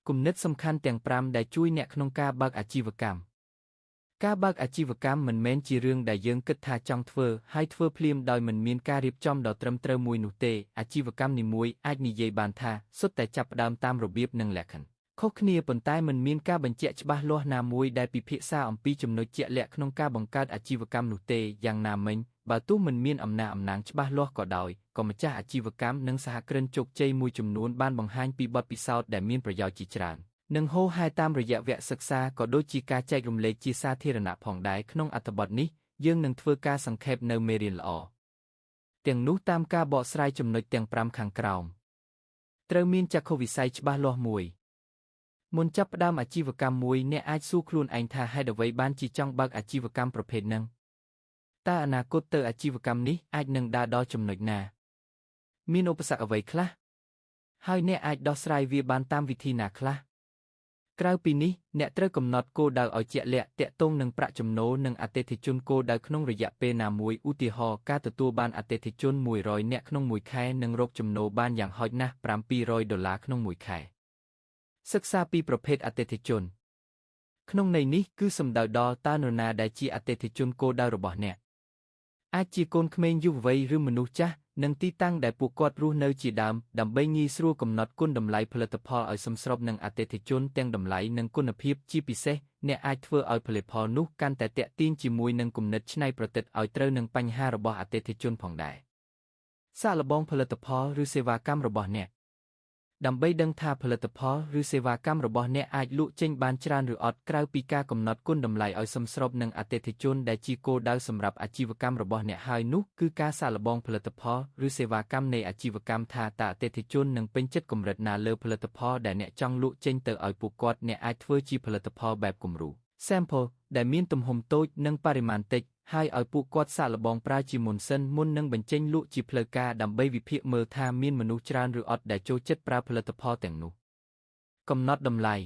គំនិតសំខាន់ទាំង5ដែលជួយអ្នកក្នុងការបើកអាជីវកម្មការបើកអាជីវកម្មមិនមែនជារឿងដែលយើងគិតថាចង់ធ្វើហើយធ្វើភ្លាមដោយមិនមានការរៀបចំដ៏ត្រឹមត្រូវមួយនោះទេអាជីវកម្មនីមួយអាចនិយាយបានថាសុទ្ធតែចាប់ផ្ដើមតាមរបៀបនិងលក្ខខណ្ឌខុសគ្នាប៉ុន្តែមិនមានការបញ្ជាក់ច្បាស់លាស់ណាមួយដែលពិភាក្សាអំពីចំណុចជាក់លាក់ក្នុងការបង្កើតអាជីវកម្មនោះទេយ៉ាងណាមិញបើទោះមិនមានអំណះអំណាងច្បាស់លាស់ក៏ដោយក៏ម្ចាស់អាជីវកម្មនិងសហគ្រិនជោគជ័យមួយចំនួនបានបង្ហាញពីបទពិសោធន៍ដែលមានប្រយោជន៍ជាច្រើននិងហូរហែតាមរយៈវគ្គសិក្សាក៏ដូចជាការចែករំលែកជាសាធារណៈផងដែរក្នុងអត្ថបទនេះយើងនឹងធ្វើការសង្ខេបនៅមេរៀនល្អទាំងនោះតាមការបកស្រាយចំណុចទាំង5ខាងក្រោមត្រូវមានចក្ខុវិស័យច្បាស់លាស់មួយមុនចាប់ផ្ដើមអាជីវកម្មមួយអ្នកអាចសួរខ្លួនឯងថាហេតុអ្វីបានជាចង់បើកអាជីវកម្មប្រភេទហ្នឹងតើអនាគតទៅអាជីវកម្មនេះអាចនឹងដើរដល់ចំណុចណាមានឧបសគ្គអ្វីខ្លះហើយអ្នកអាចដោះស្រាយវាបានតាមវិធីណាខ្លះក្រៅពីនេះអ្នកត្រូវកំណត់គោលដៅឲ្យជាក់លាក់ទាក់ទងនឹងប្រាក់ចំណូលនិងអតិថិជនគោលដៅក្នុងរយៈពេលណាមួយឧទាហរណ៍ការទទួលបានអតិថិជន100នាក់ក្នុងមួយខែនិងរកចំណូលបានយ៉ាងហោចណាស់700ដុល្លារក្នុងមួយខែសិក្សាពីប្រភេទអតិថិជនក្នុងន័យនេះគឺសំដៅដល់តើនរណាដែលជាអតិថិជនគោលដៅរបស់អ្នកអាចជាកូនក្មេងយុវវ័យឬមនុស្សចាស់និងទីតាំងដែលពួកគាត់រស់នៅជាដើមដើម្បីងាយស្រួលកំណត់គុណតម្លៃផលិតផលឲ្យសមស្របនឹងអតិថិជនទាំងតម្លៃនិងគុណភាពជាពិសេសអ្នកអាចធ្វើឲ្យផលិតផលនោះកាន់តែទាក់ទាញជាមួយនឹងគំនិតច្នៃប្រឌិតឲ្យត្រូវនឹងបញ្ហារបស់អតិថិជនផងដែរសាកល្បងផលិតផលឬសេវាកម្មរបស់អ្នកដើម្បីដឹងថាផលិតផលឬសេវាកម្មរបស់អ្នកអាចលក់ចេញបានច្រើនឬអត់ក្រៅពីការកំណត់គុណតម្លៃឲ្យសមស្របនឹងអតិថិជនដែលជាគោលដៅសម្រាប់អាជីវកម្មរបស់អ្នកហើយនោះគឺការសាកល្បងផលិតផលឬសេវាកម្មនៃអាជីវកម្មថាតើអតិថិជននឹងពេញចិត្តកម្រិតណាលើផលិតផលដែលអ្នកចង់លក់ចេញទៅឲ្យពួកគាត់អ្នកអាចធ្វើជាផលិតផលបែបគំរូ sample ដែលមានទំហំតូចនិងបរិមាណតិចហើយឲ្យពួកគាត់សាកល្បងប្រើជាមុនសិនមុននឹងបញ្ចេញលក់ជាផ្លូវការដើម្បីវិភាគមើលថាមានមនុស្សច្រើនឬអត់ដែលចូលចិត្តប្រើផលិតផលទាំងនោះកំណត់តម្លៃ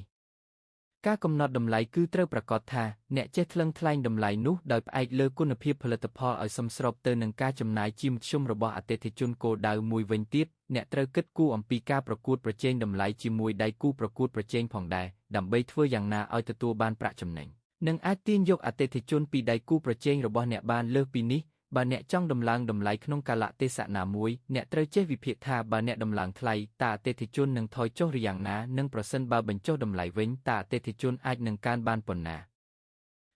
ការកំណត់តម្លៃគឺត្រូវប្រាកដថាអ្នកចេះថ្លឹងថ្លែងតម្លៃនោះដោយផ្អែកលើគុណភាពផលិតផលឲ្យសមស្របទៅនឹងការចំណាយជាមធ្យមរបស់អតិថិជនគោលដៅមួយវិញទៀតអ្នកត្រូវគិតគូរអំពីការប្រកួតប្រជែងតម្លៃជាមួយដៃគូប្រកួតប្រជែងផងដែរដើម្បីធ្វើយ៉ាងណាឲ្យទទួលបានប្រាក់ចំណេញនិងអាចទាញយកអតិថិជនពីដៃគូប្រជែងរបស់អ្នកបានលើសពីនេះបើអ្នកចង់ដំឡើងតម្លៃក្នុងកាលៈទេសៈណាមួយអ្នកត្រូវចេះវិភាគថាបើអ្នកដំឡើងថ្លៃតើអតិថិជននឹងថយចុះឬយ៉ាងណានិងប្រសិនបើបញ្ចុះតម្លៃវិញតើអតិថិជនអាចនឹងកើនបានប៉ុណ្ណា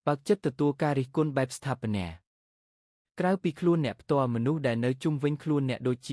បើកចិត្តទទួលការរិះគន់បែបស្ថាបនាក្រៅពីខ្លួនអ្នកផ្ទាល់មនុស្សដែលនៅជុំវិញខ្លួនអ្នកដូចជា